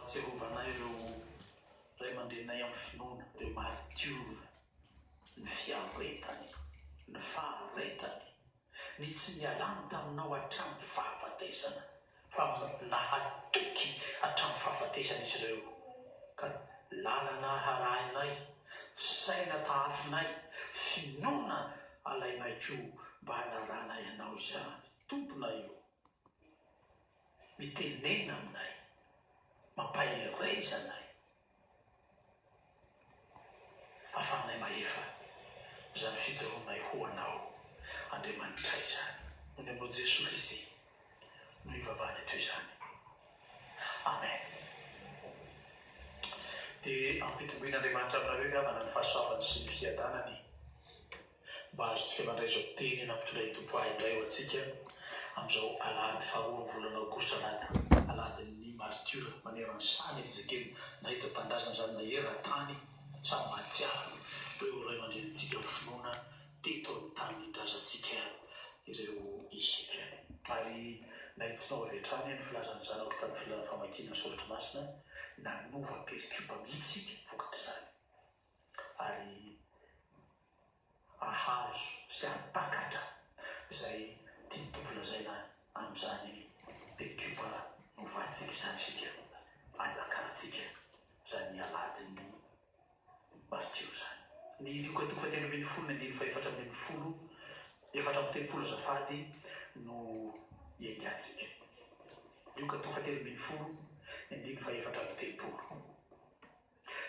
ahatsiarovanay ireo ray aman-dreninay amin'ny finoana, ireo maritiora, ny fiaretany, ny faharetany, ny tsy nialany taminao hatramin'ny fahafatesana, fa nahatoky hatramin'ny fahafatesana izy ireo, ka lalana harahinay, saina tahafinay, finoana alainay koa mba hanaranay Anao izany, Tomponay ô. Mitenena aminay, mampahereza anay. Ahafahanay mahefa izany fijoroanay ho Anao, Andriamanitray izany. Noho ny aminao Jesoa Kristy no ivavahana toy izany. Amen. Dia ampitomboin'Andriamanitra aminareo ry havana ny fahasoavany sy ny fiadanany. Mba azontsika mandray izao teny nampitondrain'ny Tompo ahy indray ho antsika amin'izao alahady faharoa amin'ny volana aogositra alahady alahadin'ny maritiora maneran-tany ry Jekena na eto an-tanindrazana izany na eran-tany samy mahatsiaro ireo ray aman-drenintsika amin'ny finoana teto an-tanindrazantsika ireo isika. Ary nahitsinao avy hatrany ny filazan'ny zanako tamin'ny famakiana ny soratra masina nanova perikopa mihitsy isika vokatr'izany. ary hahazo sy hahatakatra izay tian'ny Tompo lazaina amin'izany perikopa novantsika izany isika, hatakarantsika izany alahadin'ny martiora izany. Ny Lioka toko fahatelo ambin'ny folo ny andininy fahefatra ambin'ny folo, 34 azafady, no iaingantsika. Lioka toko fahatelo ambin'ny folo ny andininy faha-34.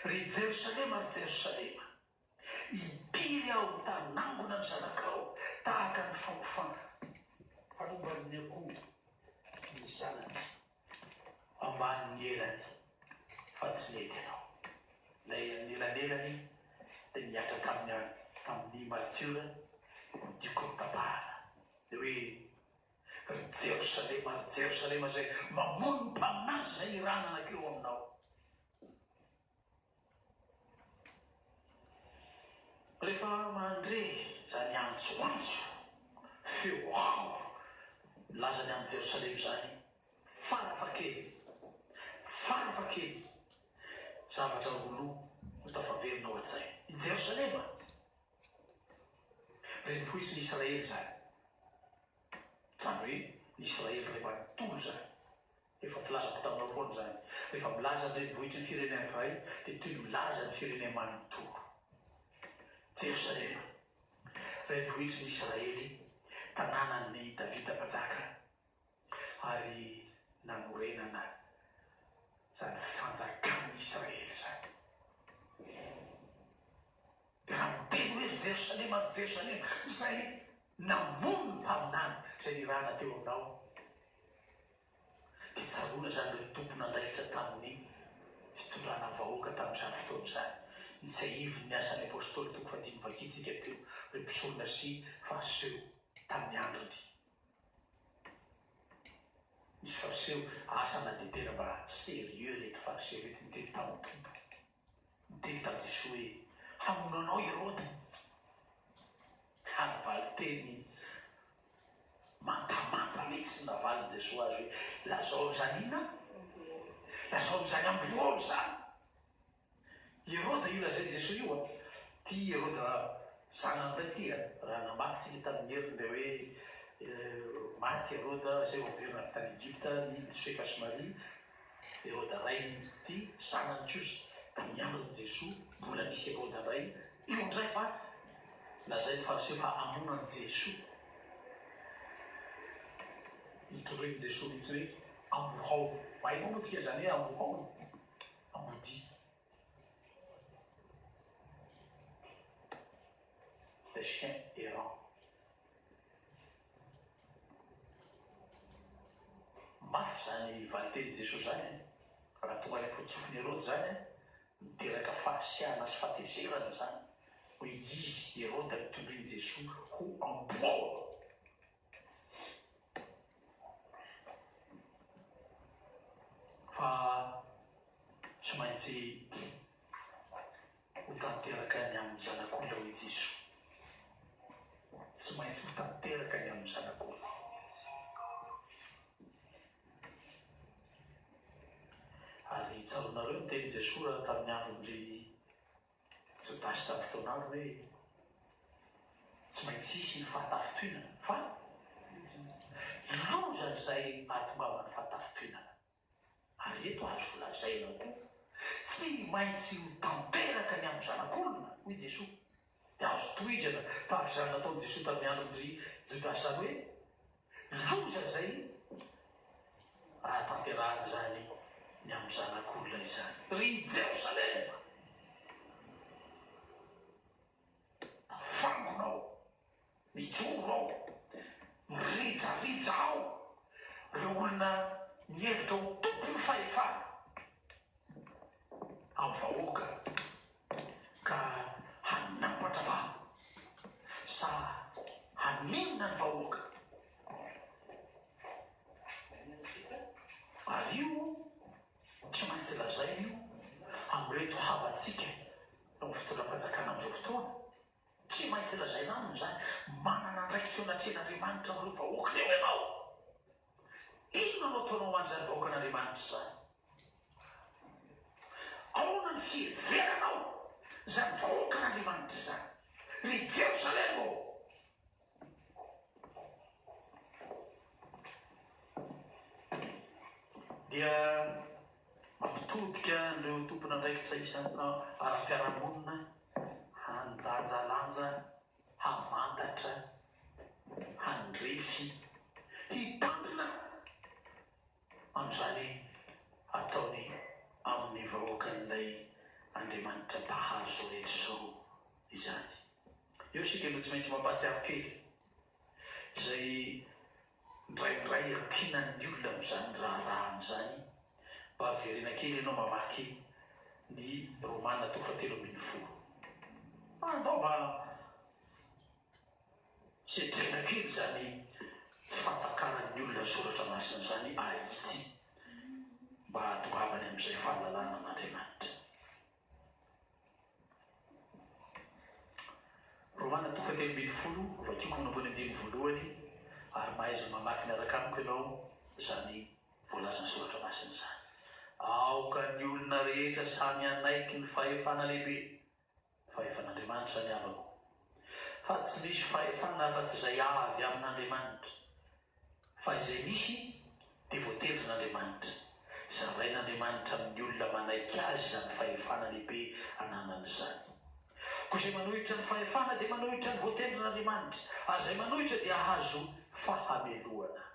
Ry Jerosalema, ry Jerosalema, impiry aho no ta hanangona ny zanakao tahaka ny fanomban'ny akoho ny zanany ambanin'ny elany, fa tsy nety ianao. Ilay anelanelany dia nihatra tamin'ny tamin'ny martiora dioko notapahana. Ilay hoe Ry Jerosalema, ry Jerosalema izay mamono ny mpaminany sy izay nirahana nankeo aminao. Rehefa mandre izany antsoantso, feo avo milaza ny amin'i Jerosalema izany, farafahakeliny, farafahakeliny, zavatra roa loha no tafaverina ao an-tsaina. I Jerosalema, renivohitry ny Israely izany, izany hoe ny Israely iray manontolo izany. Efa filazako taminao foana izany. Rehefa milaza ny renivohitry ny firenena anankiray dia toy ny milaza ny firenena manontolo. Jerosalema, renivohitry ny Israely, tanànan'i Davida mpanjaka, ary nanorenana izany fanjakan'ny Israely izany. Dia raha miteny hoe, Ry Jerosalema, ry Jerosalema, izay namono ny mpaminany izay nirahana teo aminao, dia tsaroana izany ireo tompon'andraikitra tamin'ny fitondrana ny vahoaka tamin'izany fotoana izany. Notsiahivin'ny Asan'ny Apostoly toko fahadimy vakintsika teo, ireo mpisorona sy Fariseo tamin'ny androny. Nisy Fariseo, asa na dia tena mba sérieux ireto Fariseo ireto niteny tamin'ny Tompo. Niteny tamin'i Jesoa hoe, Hamono anao Heroda. Ary valin-teny mantamanta mihitsy no navalin'i Jesoa azy hoe, Lazao amin'izany inona? Lazao amin'izany amboao izany. Heroda io lazain'i Jesoa io an! Ity Heroda zanany indray ity an! Raha namaky tsika tamin'ny heriny ilay hoe maty Heroda izay vao niverina avy tany Egypta i Josefa sy Maria, Heroda rainy ity zanany kosa tamin'ny andron'i Jesoa mbola nisy Heroda indray io indray fa lazain'ny fariseo fa hamono an'i Jesoa. Notorian'i Jesoa mihitsy hoe ambohao. Hainao moa dikan'izany hoe ambohao? Ambodia. Le chien errant. Mafy izany valin-tenin'i Jesoa izany an! Raha tonga any am-pototsofin'i Heroda izany an, miteraka fahasiahana sy fahatezerana izany, hoe izy, Heroda, no tondroin'i Jesoa ho amboa! Fa tsy maintsy ho tanteraka ny amin'ny Zanak'olona, hoy Jesoa. Tsy maintsy ho tanteraka ny amin'ny Zanak'olona. Ary. Ary tsaroanareo ny tenin'i Jesoa raha tamin'ny andron-dry Jodasy tamin'ny fotoan'andro hoe, Tsy maintsy hisy ny fahatafintohinana, fa loza izay ahatongavan'ny fahatafintohinana. Ary eto azo lazaina koa, tsy maintsy ho tanteraka ny amin'ny Zanak'olona, hoy Jesoa. Dia azo tohizana tahaka izany nataon'i Jesoa tamin'ny andron-dry Jodasy izany hoe, Loza izay raha tanterahana izany ny amin'ny Zanak'olona izany. Ry Jerosalema! Tafangona ao, mijoro ao, mirijarija ao ireo olona mihevitra ho tompon'ny fahefana amin'ny vahoaka ka hanampatra va sa haninona ny vahoaka? Ary io tsy maintsy lazaina io amin'ireto havantsika eo amin'ny fitondram-panjakana amin'izao fotoana. Tsy maintsy lazaina aminy izany. Manana andraikitra eo anatrehan'Andriamanitra amin'ireo vahoaka ireo ianao. Inona no ataonao ho an'izany vahoakan'Andriamanitra izany? Ahoana ny fiheveranao izany vahoakan'Andriamanitra izany? Ry Jerosalema ô! Dia mampitodika an'ireo tompon'andraikitra isan ara-piarahamonina handanjalanja, hamantatra, handrefy, hitandrina amin'izany ataony amin'ny vahoakan'ilay Andriamanitra Mpahary izao rehetra izao izany. Eo isika no tsy maintsy mampahatsiaro kely izay indraindray ankinan'ny olona amin'izany raharahana izany. Mba averena kely ianao mamaky ny Romana toko fahatelo ambin'ny folo. Andao mba sedraina kely izany tsy fahatakaran'ny olona ny soratra masina izany ahitsy mba hahatongavany amin'izay fahalalana an'Andriamanitra. Romana toko fahatelo ambin'ny folo, vakiko manomboka ny andininy voalohany, ary mahaiza mamaky miaraka amiko ianao izany voalazan'ny soratra masina izany. Aoka ny olona rehetra samy hanaiky ny fahefana lehibe, fahefan'Andriamanitra izany havako, fa tsy misy fahefana afa-tsy izay avy amin'Andriamanitra, Fa izay misy dia voatendrin'Andriamanitra. Zarain'Andriamanitra amin'ny olona manaiky azy izany fahefana lehibe ananany izany. Koa izay manohitra ny fahefana dia manohitra ny voatendrin'Andriamanitra, ary izay manohitra dia hahazo fahamelohana.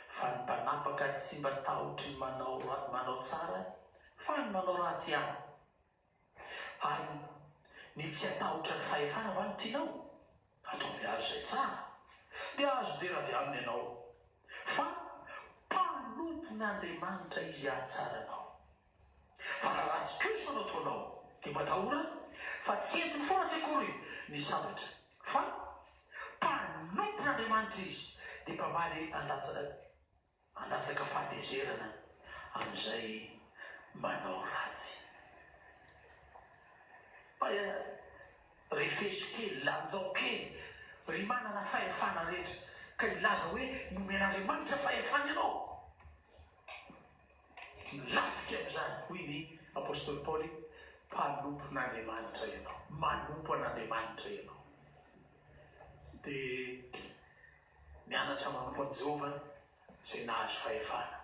Fa ny mpanapaka tsy mba tahotry ny manao manao tsara, fa ny manao ratsy ihany. Ary ny tsy hatahotra ny fahefana va no tianao? Ataovy àry izay tsara, dia hahazo dera avy aminy ianao, fa mpanompon'Andriamanitra izy hahatsara anao. Fa raha ratsy kosa no ataonao, dia matahora, fa tsy entiny foana tsy akory ny sabatra, fa mpanompon'Andriamanitra izy, dia mpamaly andatsa. Handatsaka fahatezerana amin'izay manao ratsy. Mba refeso kely, lanjao kely ry manana fahefana rehetra ka hilaza hoe nomen'Andriamanitra fahefana ianao. Milafika amin'izany, hoy ny apostoly Paoly, mpanompon'Andriamanitra ianao, manompo an'Andriamanitra ianao. Dia. Mianatra manompo an'i Jehovah izay nahazo fahefana.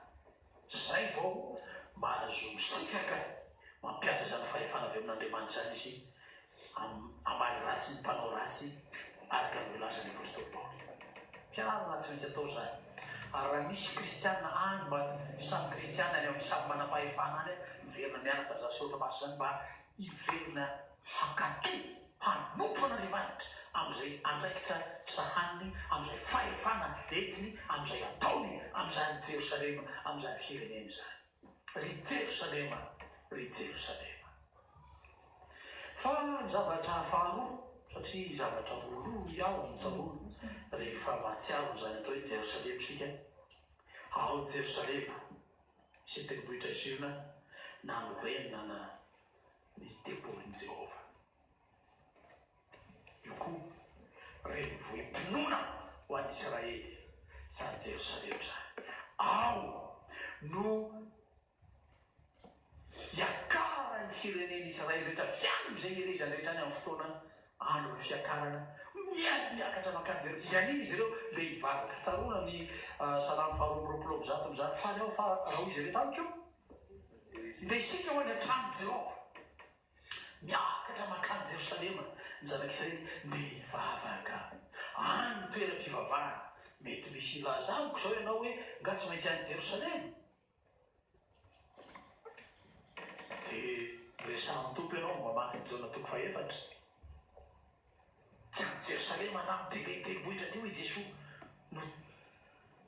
Izay vao mahazo misitraka mampiasa izany fahefana avy amin'Andriamanitra izany izy hamaly ratsy ny mpanao ratsy, araka ny voalazan'ny apostoly Paoly. Fianarana tsy maintsy atao izany. Ary raha misy kristiana any mba samy kristiana any amin'ny samy manam-pahefana any, miverina mianatra izany soratra masina izany mba hiverina hankatò hanompo an'Andriamanitra amin'izay andraikitra sahaniny, amin'izay fahefana entiny, amin'izay ataony amin'izany Jerosalema, amin'izany firenena izany. Ry Jerosalema, ry Jerosalema! Fa ny zavatra faharoa, satria zavatra roa loha aho no tsaroana rehefa mahatsiaro an'izany atao hoe Jerosalema isika, ao Jerosalema sy ny tendrombohitra Ziona nanorenana ny tempolin'i Jehovah. Io koa renivohi-pinoana ho an'ny Israely izany Jerosalema izany. Ao no firenen'Israely rehetra avy any amin'izay ielezany rehetra any amin'ny fotoana andron'ny fiakarana, mialy miakatra mankany Jerosalema. Hianiana izy ireo dia hivavaka. Tsaroana ny Salamo faha-122 amin'izany, Faly aho fa raha hoy izy ireo tamiko, Ndeha isika ho any an-tranon'i Jehovah. Miakatra mankany Jerosalema ny zanak'Israely dia hivavaka. Any ny toeram-pivavahana. Mety misy hilaza amiko izao ianao hoe, Nga tsy maintsy any Jerosalema? Dia resahan'ny Tompo ianao mamaky ny Jaona toko fahefatra. Tsy any Jerosalema na amin'ny tendrombohitra aty hoy Jesoa no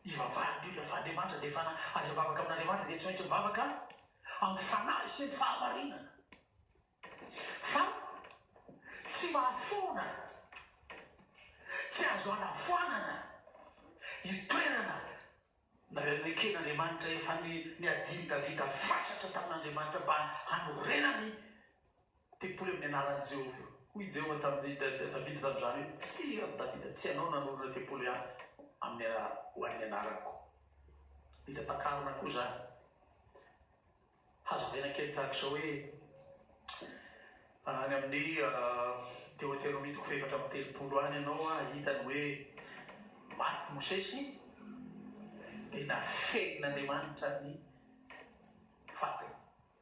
ivavahan'ny olona fa Andriamanitra dia fanahy ary izay mivavaka amin'Andriamanitra dia tsy maintsy mivavaka amin'ny fanahy sy ny fahamarinana. Fa tsy mahafoana, tsy azo anafoanana io toerana Neken'Andriamanitra efa niadian'i Davida fatratra tamin'Andriamanitra mba hanorenany tempoly amin'ny anaran'i Jehovah. Hoy i Jehovah tamin'i Davida tamin'izany hoe, Tsia, ry Davida, tsy ianao nanorina tempoly amin'ny ho an'ny anarako. Mila takarina koa izany. Hazavaina kely tahaka izao hoe, any amin'ny Deoteronomia toko fahefatra amby 30 any ianao hahita ny hoe maty Mosesy dia nafenin'Andriamanitra ny fatiny,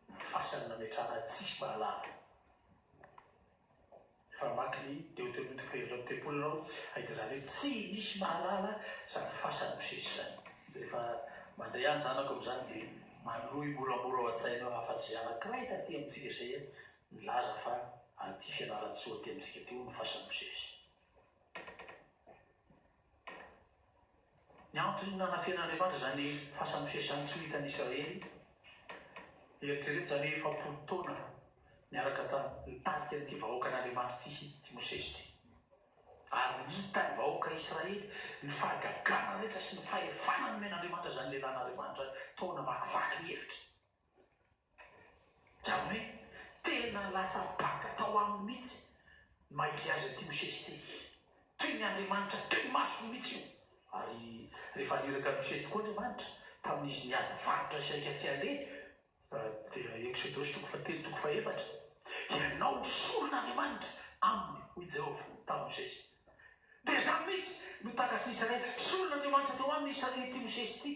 ny fasany nametrahana azy tsisy mahalala. Rehefa mamaky ny Deoteronomia toko fahefatra amby 30 ianao, hahita izany hoe tsy misy mahalala izany fasan'i Mosesy izany. Rehefa mandre ahy ny zanako amin'izany dia manohy moramora ao an-tsainao afa-tsy izay anankiray taty amintsika izay nilaza fa aty Fianarantsoa aty amintsika aty hono ny fasan'i Mosesy. Ny antony nanafenan'Andriamanitra izany fasan'i Mosesy izany tsy ho hitan'ny Israely, eritrereto izany hoe 40 taona niaraka tamin'ny nitarika an'ity vahoakan'Andriamanitra ity sy ity Mosesy ity. Ary hitan'ny vahoaka Israely ny fahagagana rehetra sy ny fahefana nomen'Andriamanitra izany lehilahin'Andriamanitra tao namakivaky ny efitra. Izany hoe tena latsa-paka tao aminy mihitsy ny maha izy azy an'ity Mosesy ity. Toy ny Andriamanitra teo imasony mihitsy io. Ary rehefa niraka an'i Mosesy tokoa Andriamanitra, tamin'izy niady varotra saika tsy handeha, dia Eksodosy toko fahatelo toko fahefatra, Ianao no solon'Andriamanitra aminy, hoy Jehovah tamin'i Mosesy. Dia izany mihitsy no takatry ny Israely, solon'Andriamanitra teo aminy ity Mosesy ity.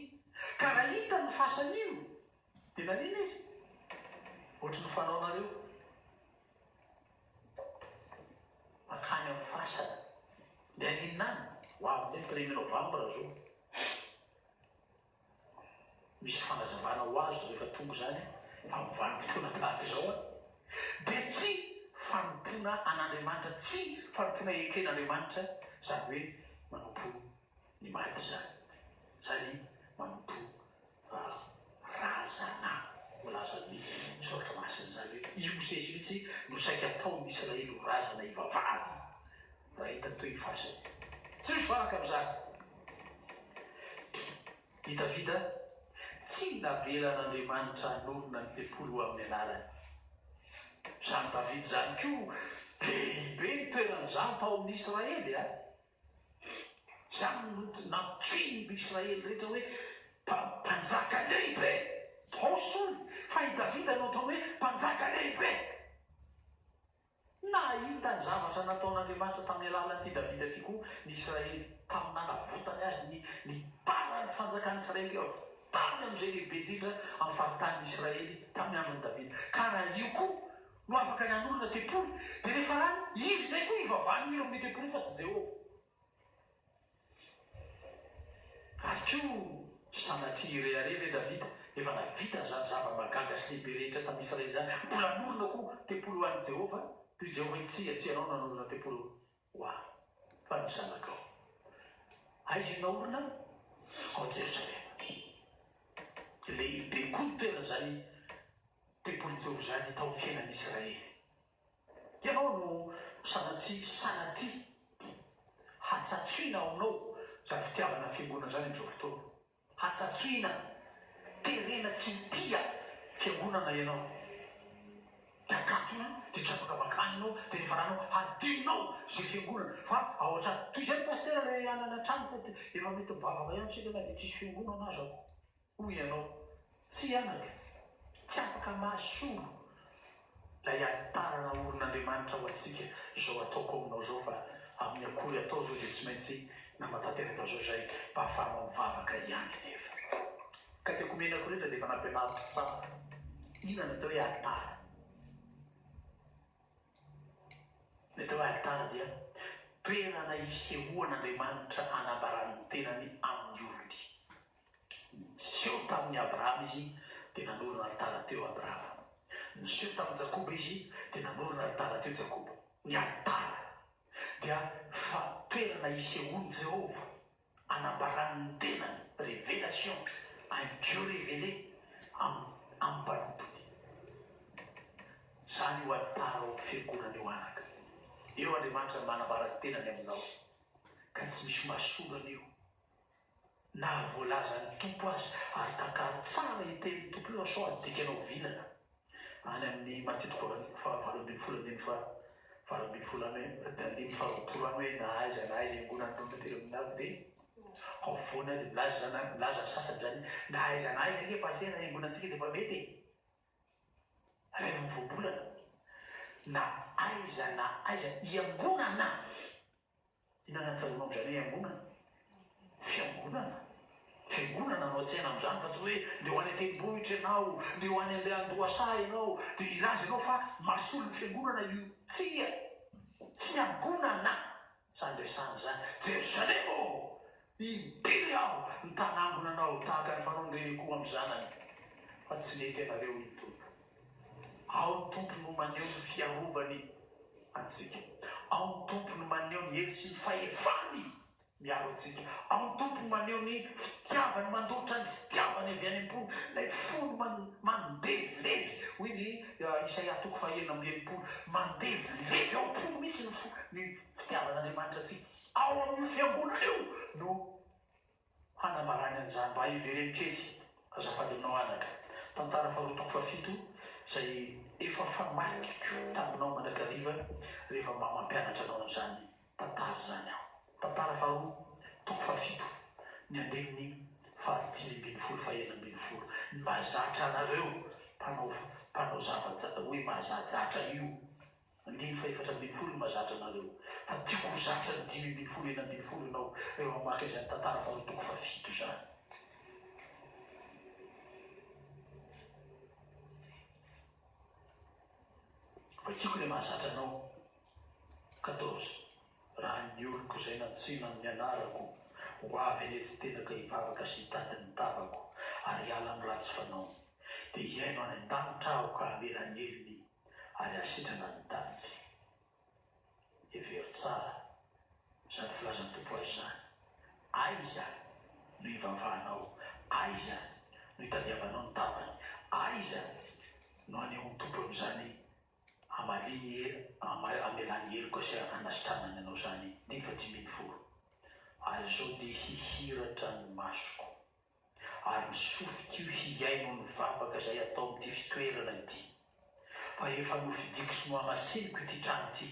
Ka raha hitany ny fasany io, Dia nanina izy? Ohatry ny fanaonareo. Mankany amin'ny fasana. Dia haninona any? Ho avy indray ny premier novembre zao. Misy fanazavana ho azo rehefa tonga izany fa amin'ny vanim-potoana tahaka izao an, dia tsy fanompoana an'Andriamanitra, tsy fanompoana eken'Andriamanitra izany hoe manompo ny maty izany. Izany manompo razana. Voalazan'ny Soratra Masina izany hoe i Mosesy mihitsy no saika ataon'ny Israely ho razana hivavahana raha hita toy ny fasany. Tsy misy valaka amin'izany. I Davida tsy navelan'Andriamanitra hanorina ny tempoly ho amin'ny anarany. Izany Davida izany koa lehibe ny toeran'izany tao amin'ny Israely a! Izany no nantsoin'ny Israely rehetra hoe mpanjaka lehibe. Tao Saoly, fa i Davida no atao hoe mpanjaka lehibe. Nahita ny zavatra nataon'Andriamanitra tamin'ny alalan'ity Davida ity koa ny Israely, tamin'ny nanavotany azy ny nitaran'ny fanjakan'i Israely avy tany amin'izay lehibe indrindra amin'ny faritanin'i Israely tamin'ny andron'i Davida. Ka raha io koa no afaka ny hanorina tempoly, dia rehefa rany, izy indray koa hivavahan'ny olona amin'io tempoly io fa tsy Jehovah. Ary koa, sanatria hirehareha ve Davida, efa nahavita an'izany zava-mahagaga sy lehibe rehetra tamin'ny Israely izany, mbola hanorina koa tempoly ho an'i Jehovah? Toy i Jehovah hoe, Tsia, tsy ianao no hanorina tempoly ho ahy, fa ny zanakao. Aiza io naorina? Ao Jerosalema. Lehibe koa ny toeran'izany Tempolin'i Jehovah izany tao amin'ny fiainan'ny Israely. Ianao no sanatria, sanatria hatsatsoina ao aminao izany fitiavana fiangonana izany amin'izao fotoana. Hatsatsoina, terena tsy ho tia fiangonana ianao. Dia akatona, dia tsy afaka mankany ianao, dia rehefa ranao, hadinonao izay fiangonana fa ao an-trano. Toy izay ny pasitera ilay hanana trano fa efa mety mivavaka ihany isika na dia tsisy fiangonana aza. Hoy ianao, Tsia anaka, tsy afaka mahasolo. Ilay alitara naorin'Andriamanitra ho antsika, izao ataoko aminao izao fa amin'ny akory atao izao dia tsy maintsy namatanteraka izao izay mba ahafahanao mivavaka ihany anefa. Katekomenako indrindra dia efa nampianariko tsara inona ny atao hoe alitara. Ny atao hoe alitara dia toerana isehoan'Andriamanitra anambarany ny tenany amin'ny olony. Niseho tamin'i Abrahama izy dia nanorina alitara teo Abrahama. Niseho tamin'i Jakoba izy dia nanorina alitara teo Jakoba. Ny alitara dia fa toerana isehoan'i Jehovah anambarany ny tenany, révélation, un Dieu révélé amin'ny amin'ny mpanompony. Izany io alitara ao amin'ny fiangonana io anaka. Eo Andriamanitra no manambara ny tenany aminao ka tsy misy mahasolo an'io. Na voalazan'ny Tompo aza, ary takaro tsara io tenin'ny Tompo io sao adikanao vilana. Any amin'ny Matio toko faha-18 andininy faha 18 any hoe, andininy faha 20 any hoe na aiza na aiza iangonan'ny roa na telo amin'ny avo dia ao foana dia milaza izany, milaza ny sasany izany na aiza na aiza ange Pasitera iangonantsika dia efa mety e! Raivo ny voambolana. Na aiza na aiza iangonana. Inona ny ahatsiaroanao amin'izany hoe iangonana? Fiangonana. Fiangonana no an-tsaina amin'izany fa tsy hoe ndeha ho any an-tendrombohitra ianao, ndeha ho any an'ilay an-dohasaha ianao, dia hilaza ianao fa mahasolo ny fiangonana io. Tsia! Fiangonana izany resahana izany. Jerosalema ô! Impiry aho no ta-hanangona anao tahaka ny fanaon'ny renikoho amin'ny zanany, fa tsy nety ianareo, hoy ny Tompo. Ao ny Tompo no maneho ny fiarovany antsika. Ao ny Tompo no maneho ny hery sy ny fahefany miaro antsika. Ao ny Tompo no maneho ny fitiavany mandoritra ny fitiavany avy any am-pony, ilay fony mandevilevy, hoy ny Isaia toko faha-66, mandevilevy ao am-pony mihitsy ny fo, ny fitiavan'Andriamanitra antsika. Ao amin'io fiangonana io no hanambarany an'izany mba hivereno kely azafady aminao anaka. Tantara faharoa toko fahafito izay efa famakiko taminao mandrakariva rehefa mba mampianatra anao an'izany tantara izany aho. Tantara faharoa toko fahafito ny andininy faha 15 faha 16 ny mahazatra anareo mpanao mpanao zava hoe mahazajatra io Andininy faha-14 no mahazatra anareo, fa tiako ho zatra ny 15, 16 ianao rehefa mamaky an'izany tantara faharoa toko fahafito izany. Vakiako ilay mahazatra anao. 14, Raha ny oloko izay nantsoina amin'ny anarako ho avy hanetry tena ka hivavaka sy hitady ny tavako ary hiala amin'ny ratsy fanaony, dia hihaino any an-danitra aho ka hamela ny helony ary hahasitrana ny taniny. Hevero tsara izany filazan'ny Tompo azy izany. Aiza no hivavahanao? Aiza no hitadiavanao ny tavany? Aiza no hanehoan'ny Tompo amin'izany hamaliany hamelany heloka sy hanasitranany anao izany? Andininy faha-15. Ary izao dia hihiratra ny masoko. ary ny sofiko hihaino ny vavaka izay atao amin'ity fitoerana ity, fa efa nofidiko sy nohamasiniko ity trano ity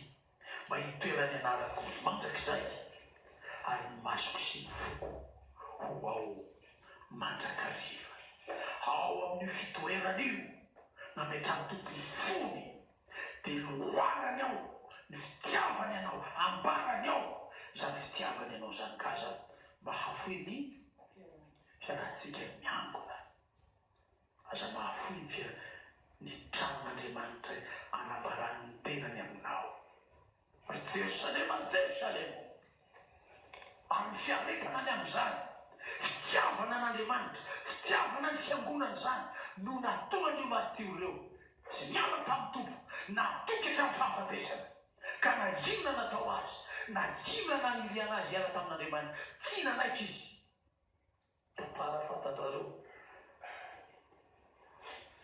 mba hitoeran'ny anarako mandrakizay, ary ny masoko sy ny foko ho ao mandrakariva. Ao amin'io fitoerana io nametrahan'ny Tompo ny fony, dia loharany ao ny fitiavany anao, ambarany ao izany fitiavany anao izany, ka aza mahafoy ny fiarahantsika miangona. Aza mahafoy ny fia ny tranon'Andriamanitra anambarany ny tenany aminao. Ry Jerosalema, ry Jerosalema ô! Amin'ny fiaretana ny amin'izany, fitiavana an'Andriamanitra, fitiavana ny Fiangonana izany no nahatonga an'ireo martiora ireo tsy niala tamin'ny Tompo, nahatoky hatramin'ny fahafatesana, ka na inona natao azy, na inona nanilihana azy hiala tamin'Andriamanitra, tsy nanaiky izy. Tantara fantatrareo.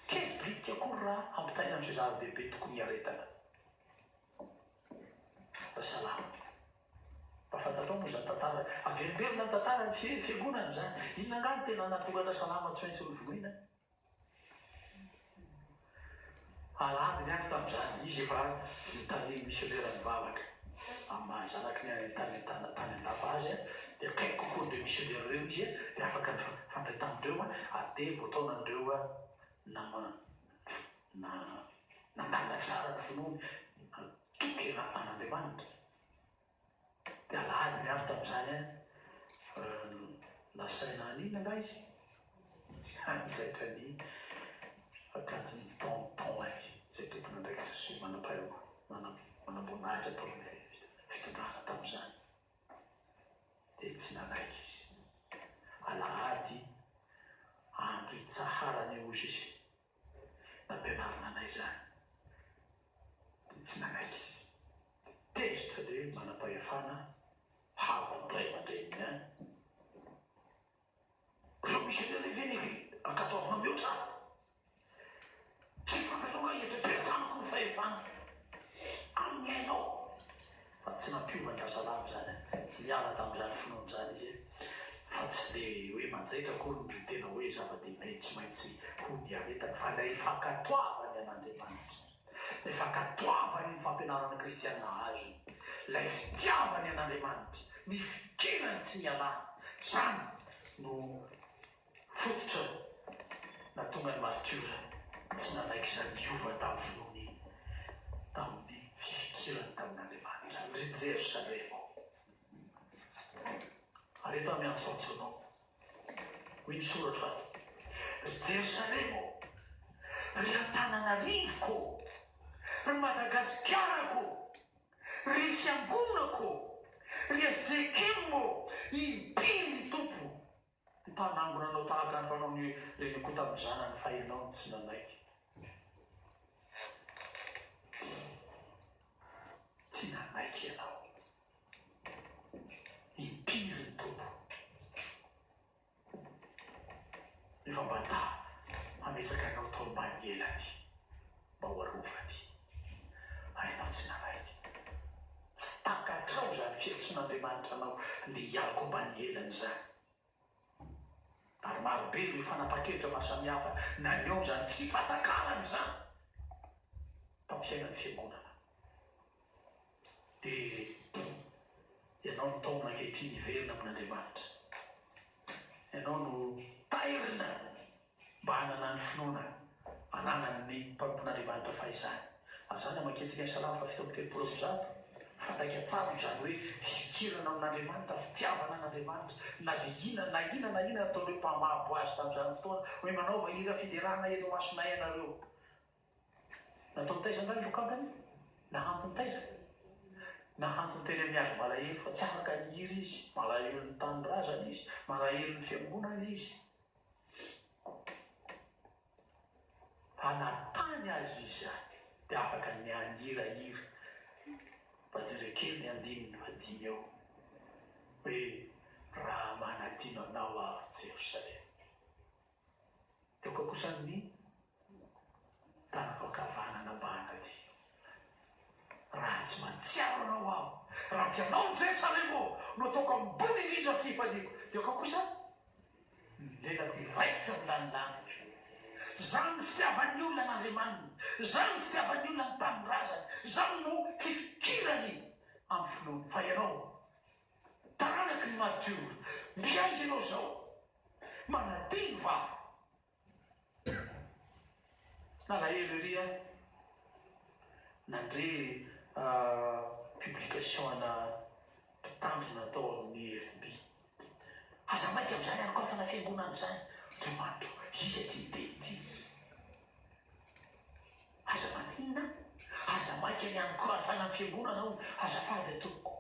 Kely biriky akory raha ampitahaina amin'izay zava-dehibe tokony hiaretana. Fa salama. Mba fantatrao moa izany tantara, averimberina ny tantara ny fiangonana izany. Inona angaha no tena nahatonga an-dRasalama tsy maintsy novonoina? Alahady ny andro tamin'izany, izy efa notarihin'ny misionera nivavaka. Amin'ny maha zanaky ny any tany tany an-dapa azy dia akaiky kokoa an'ireo misionera ireo izy dia afaka nifandray tamin'ireo ary dia voataonan'ireo nama na. Nandalina tsara ny finoany, natoky an'Andriamanitra. Dia alahady ny andro tamin'izany an, nasaina haninona angaha izy? Hanjaitra ny akanjon'ny tonton-ny, izay tompon'andraikitra sy manamboninahitra tao amin'ny fitondrana tamin'izany. Dia tsy nanaiky izy. Alahady andro itsaharana io hozy izy. Nampianarina anay izany. Dia tsy nanaiky izy. Tezitra le manam-pahefana havan'ny ray aman-dreniny any. Reo missionnaire ve ny ankatoavina mihoatra? Tsy fantatrao nga eto am-pelatanako ny fahefana amin'ny ainao? Fa tsy nampiova ny Rasalama izany an! Tsy niala tamin'izany finoana izany izy e! Fa tsy le hoe manjaitra akory no tena hoe zava-dehibe tsy maintsy ho niaretany fa ilay fankatoavany an'Andriamanitra. Ilay fankatoavany ny fampianarana kristiana azony, ilay fitiavany an'Andriamanitra, ny fikirany tsy nialany, izany no fototra nahatonga ny martiora tsy nanaiky izany hiova tamin'ny finoany tamin'ny fifikirany tamin'Andriamanitra. Ry Jerosalema ô! Ary eto aho miantsoantso anao. Hoy ny soratro ato, Ry Jerosalema ô! Ry Antananarivoko ô! Ry Madagasikarako ô! Ry Fiangonako ô! Ry fjkm ô! Impiry ny Tompo mpanangona anao tahaka ny fanaon'ny renikoa tamin'ny zanany fa ianao no tsy nanaiky. Tsy nanaiky ianao. Impiry ny Tompo efa mba ta hametraka anao tao ambany elany mba ho arovany, fa ianao tsy nanaiky. Tsy takatrao izany fiantsoan'Andriamanitra anao handeha hialoka ao ambany elany izany. Ary marobe ireo fanapahan-kevitra maro samihafa naneho izany tsy fahatakarana izany tamin'ny fiainan'ny Fiangonana. Dia ianao no taomina ankehitriny hiverina amin'Andriamanitra. Ianao no tairina mba hanana ny finoana ananan'ny mpanompon'Andriamanitra fahizany. Ary izany hamakiantsika ny Salamo faha 137, mifandraika tsara amin'izany hoe fifikirana amin'Andriamanitra, fitiavana an'Andriamanitra, na dia inona na inona na inona nataon'ireo mpamabo azy tamin'izany fotoana, hoe manaova hira fiderana eto imasonay ianareo. Nataony taiza angaha ny lokangany? Nahantony taiza? Nahantony teny amin'ny hazo malahelo fa tsy afaka nihira izy, malahelo ny tanindrazany izy, malahelo ny fiangonana izy. Fa na tany aza izy any dia afaka nihirahira. Mba jereo kely ny andininy fahadimy ao hoe raha manadino anao aho ry Jerosalema. Dia aoka kosa ny tanako ankavanana mba hanadino. Raha tsy mahatsiaro anao aho, raha tsy anao ry Jerosalema ô, no ataoko ambony indrindra fifaliako, dia aoka kosa ny lelako hiraikitra amin'ny lanilaniko. Izany no fitiavan'ny olona an'Andriamaniny, izany no fitiavan'ny olona ny tanindrazany, izany no fifikirany amin'ny finoany. Fa ianao, taranaky ny martiora, mby aiza ianao izao? Manadino va? Nalahelo ery aho nandre publication ana mpitandrina tao amin'ny FB. Aza maika amin'izany hanokafana fiangonana izany. Andriamanitro, iza ity miteny ity? Aza maninona? Aza maika ny hanokafana fiangonana hono. Azafady tompoko.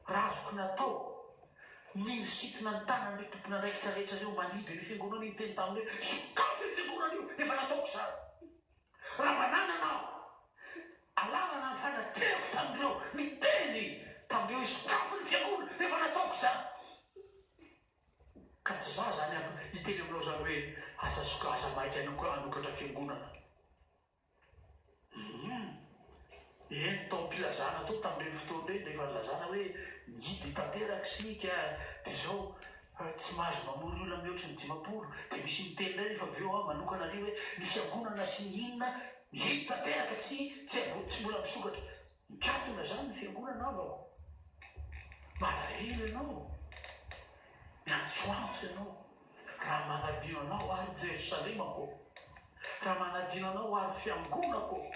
Raha azoko natao ny nisintona ny tanan'ireo tompon'andraikitra rehetra ireo manidy an'io fiangonana io niteny taminy hoe sokafy io fiangonana io, efa nataoko izany. Raha mba nanana aho alalana ny fanatrehako tamin'ireo niteny tamin'ireo hoe sokafy ny fiangonana, efa nataoko izany. Ka tsy za zany hiteny aminao izany hoe aza soka aza maika hanokatra fiangonana. Humm. Eny, tao am-pilazana tao tamin'ireny fotoana ireny, rehefa nilazana hoe mihidy tanteraka isika, dia izao, tsy mahazo mamory olona mihoatry ny 50, dia misy miteny indray rehefa avy eo an, manokana ary hoe ny fiangonana sy ny inona mihidy tanteraka tsy tsy tsy mbola misokatra. Mikatona izany ny fiangonana havako. Malahelo ianao. Miantsoantso ianao. Raha manadino anao aho ry Jerosalemako ô. Raha manadino anao aho ry fiangonako ô!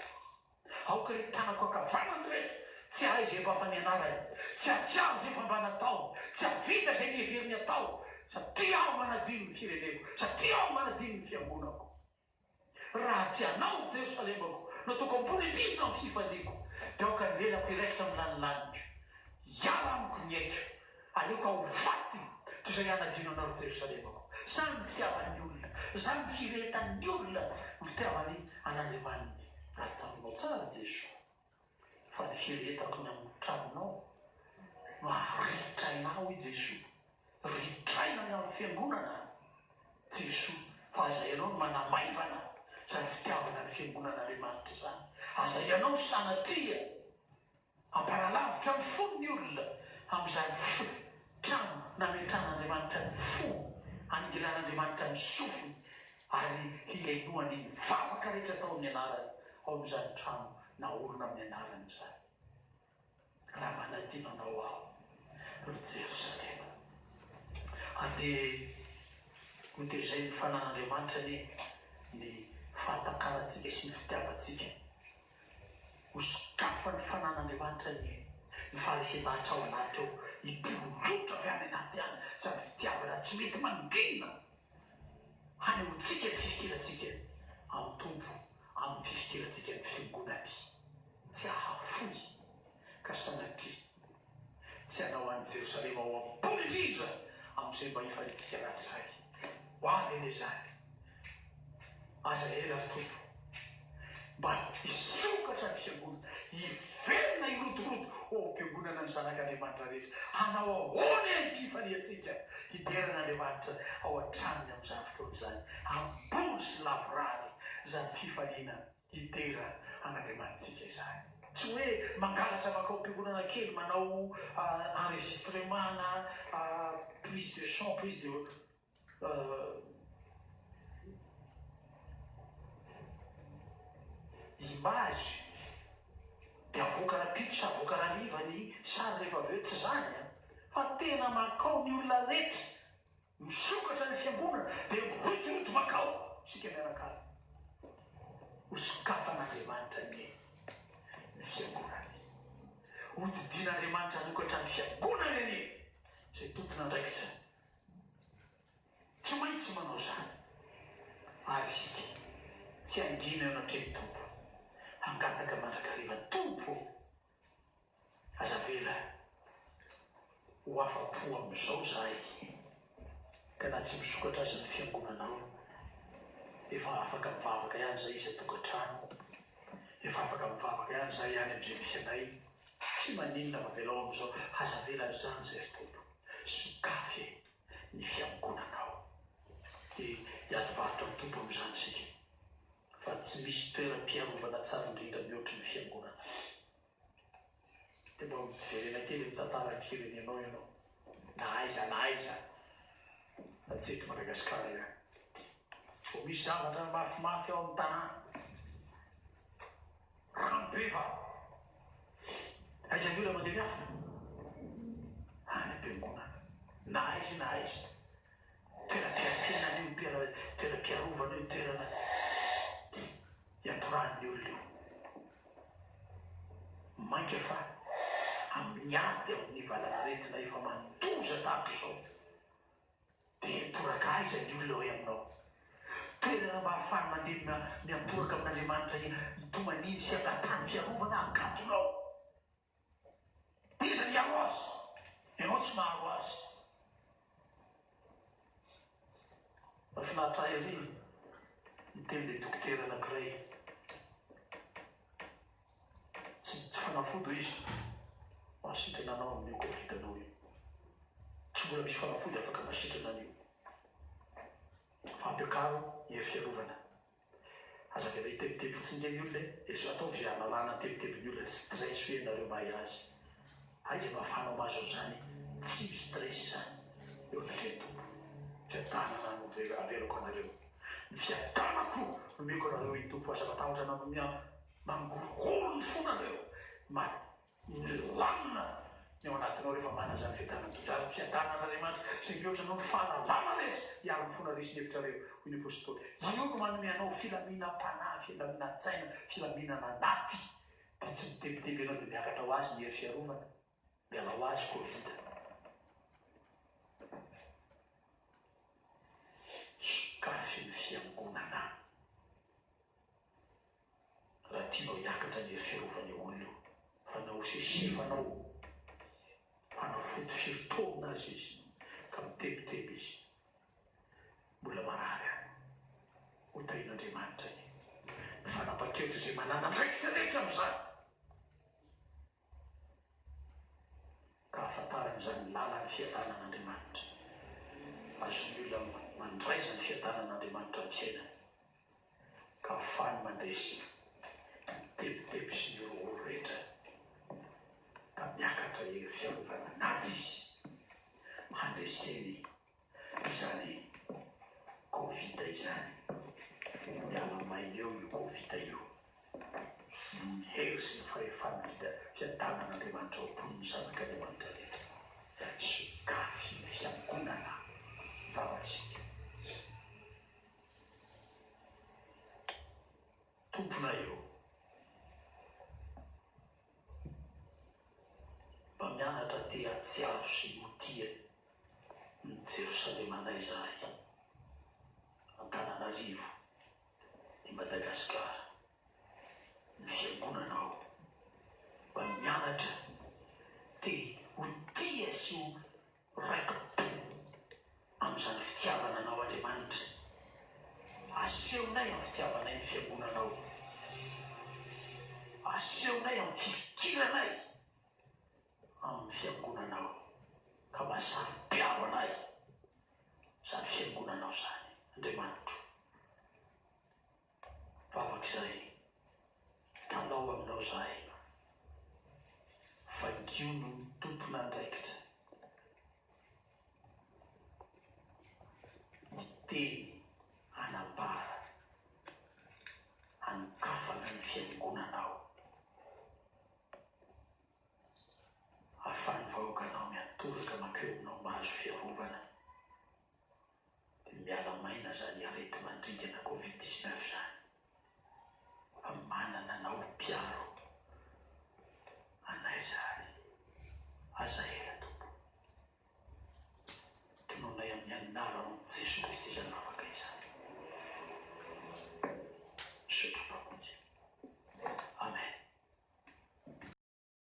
Aoka ry tanako ankavanana ireto tsy hahay izay mba fa nianarany, tsy hahatsiaro izay efa mba nataony, tsy hahavita izay niheveriny hatao, satria aho manadino ny fireneko, satria aho manadino ny fiangonako. Raha tsy anao, ry Jerosalemako, no ataoko ambony indrindra amin'ny fifaliako, dia aoka ny lelako hiraikitra amin'ny lanilaniko, hiala amiko ny aiko, aleoko aho ho faty toy izay hanadino anao, ry Jerosalemako. Izany ny fitiavan'ny olona, izany ny firehetan'ny olona ny fitiavany an'Andriamaniny. Ary tsaroanao tsara, Jesoa, fa ny firehetako ny amin'ny tranonao no haharitraina ahy, hoy Jesoa. Ritraina ny amin'ny fiangonana Jesoa, fa aza ianao no manamaivana izany fitiavana ny fiangonan'Andriamanitra izany. Aza ianao sanatria hampanalavitra ny fon'ny olona amin'izany trano nametrahan'Andriamanitra ny fony, haningilan'Andriamanitra ny sofiny ary hihainoany ny vavaka rehetra atao amin'ny anarany ao amin'izany trano naorina amin'ny anarany izany. Raha manadino anao aho, ry Jerosalema. Ary dia hotezain'ny Fanahin'Andriamanitra anie ny fahatakarantsika sy ny fitiavantsika. Hosokafan'ny Fanahin'Andriamanitra anie ny faharesen-dahatra ao anaty ao, hipololotra avy any anaty any izany fitiavana tsy mety mangina hanehoantsika ny fifikirantsika amin'ny Tompo, amin'ny fifikirantsika ny Fiangonany. Tsy hahafoy ka sanatria tsy hanao an'i Jerosalema ho ambony indrindra amin'izay mba hifaliantsika rahatrizay. Ho avy anie izany. Aza ela ry Tompo. Mba hisokatra ny fiangonana, hiverina hirodorodo ho ao am-piangonana ny zanak'Andriamanitra rehetra. Hanao ahoana e ny fifaliantsika hidera an'Andriamanitra ao an-tranony amin'izany fotoana izany. Ambony sy lavorary izany fifaliana hidera an'Andriamanitsika izany. Tsy hoe mangalatra mankao am-piangonana kely manao enregistrement na prise de son, prise de image dia avoaka rahampitso sa avoaka rahariva ny sary rehefa avy eo, tsy izany an! Fa tena mankao ny olona rehetra, misokatra ny fiangonana dia mirodorodo mankao isika mianakavy. Hosokafan'Andriamanitra anie ny fiangonany. Hodidian'Andriamanitra hanokatra ny fiangonany anie izay tompon'andraikitra. Tsy maintsy manao izany àry isika, tsy hangina eo anatrehan'ny Tompo, hangataka mandrakariva, Tompo ô, aza avela ho afa-po amin'izao izahay, ka na tsy misokatra aza ny fiangonanao, efa afaka mivavaka ihany izahay isan-tokantrano, efa afaka mivavaka ihany izahay any amin'izay misy anay, tsy maninona fa avelao amin'izao, aza avela an'izany izay ry Tompo. Sokafy e ny fiangonanao. Dia hiady varotra amin'ny Tompo amin'izany isika. Fa tsy misy toeram-piarovana tsara indrindra mihoatry ny fiangonana. Dia mba miverena kely amin'ny tantaran'ny firenenao ianao. Na aiza na aiza. Fa tsy eto Madagasikara ihany. Vao misy zavatra mafimafy ao amin'ny tanàna. Rano be va? Aiza ny olona mandeha miafina? Any am-piangonana. Na aiza io na aiza. Toeram-piafenana io, toeram-piarovana io, toerana iantorahan'ny olona io. Mainka fa amin'ny ady amin'ny valanaretina efa mandoza tahaka izao. Dia toraka aiza ny olona hoe aminao? Toerana mba ahafahany mandeha miantoraka amin'Andriamanitra hitomaniany sy hangatahany fiarovana akatonao. Iza ny hiaro azy? Ianao tsy maharo azy. Mahafinaritra ahy ery ny tenin'ilay dokotera anankiray. Tsy tsy fanafody hoy izy mahasitrana anao amin'io covid anao io. Tsy mbola misy fanafody afaka mahasitrana an'io. Fa ampiakaro ny hery fiarovana. Aza avela hitebiteby fotsiny nge ny olona e. Ezo ataovy izay hanalana ny tebitebin'ny olona. Stress hoe ianareo mahay azy. Aiza no ahafahanao mahazo an'izany tsy mi-stress izany eo anatrehan'ny Tompo. Fiadanana no averiko anareo. Ny fiadanako no omeko anareo hoy ny Tompo. Aza matahotra na Mangorohoro ny fonareo, milamina Ny ao anatinao rehefa manana izany fiadanana mitondra fiadanan'Andriamanitra izay mihoatra noho ny fahalalana rehetra hiaro ny fonareo sy ny hevitrareo, hoy ny apostoly. Io no manome anao filaminam-panahy, filaminan-tsaina, filaminana anaty. Dia tsy mitebiteby ianao dia miakatra ho azy ny hery fiarovana. Miala ho azy covid. Sokafy ny fiangonana. Raha tianao hiakatra ny hery fiarovan'io olona io. Fa na ho sesefanao fanafody firy taonina aza izy ka mitebiteby izy. Mbola marary any. Ho tahian'Andriamanitra anie ny fanapahan-kevitra izay manana andraikitra rehetra amin'izany. Ka ahafantarany izany lalan'ny fiadanan'Andriamanitra. Azon'ny olona mandray izany fiadanan'Andriamanitra amin'ny fiainany, ka ahafahany mandresy ny tebiteby sy ny horohoro rehetra, ka miakatra hery fiarovana anaty izy handreseny izany covid izany. Miala maina eo io covid io noho ny hery sy ny fahefan'ny fiadanan'Andriamanitra ao am-pon'ny zanak'Andriamanitra rehetra. Sokafy ny fiangonana hivavaka isika. Tomponay ô! Mba mianatra te hahatsiaro sy ho tia ny Jerosalemanay izahay, Antananarivo, i Madagasikara, ny Fiangonanao. Mba mianatra te ho tia sy ho raiki-po amin'izany fitiavana Anao Andriamanitra. Asehonay amin'ny fitiavanay ny Fiangonanao. Asehonay amin'ny fifikiranay amin'ny Fiangonanao ka mahasaro-piaro anay izany Fiangonanao izany, Andriamanitro. Vavaka izahay, mitalaho aminao izahay, vangio no tompon'andraikitra hiteny, hanambara, hanokafana ny fiangonanao, ahafahan'ny vahoakanao miatoraka mankeo aminao mahazo fiarovana. Dia miala maina zany areti-mandringana covid 19 zany fa manana anao mpiaro anay zahay. Aza ela Tompo. Tononay amin'ny anaranao Jesoa Kristy zany vavaka.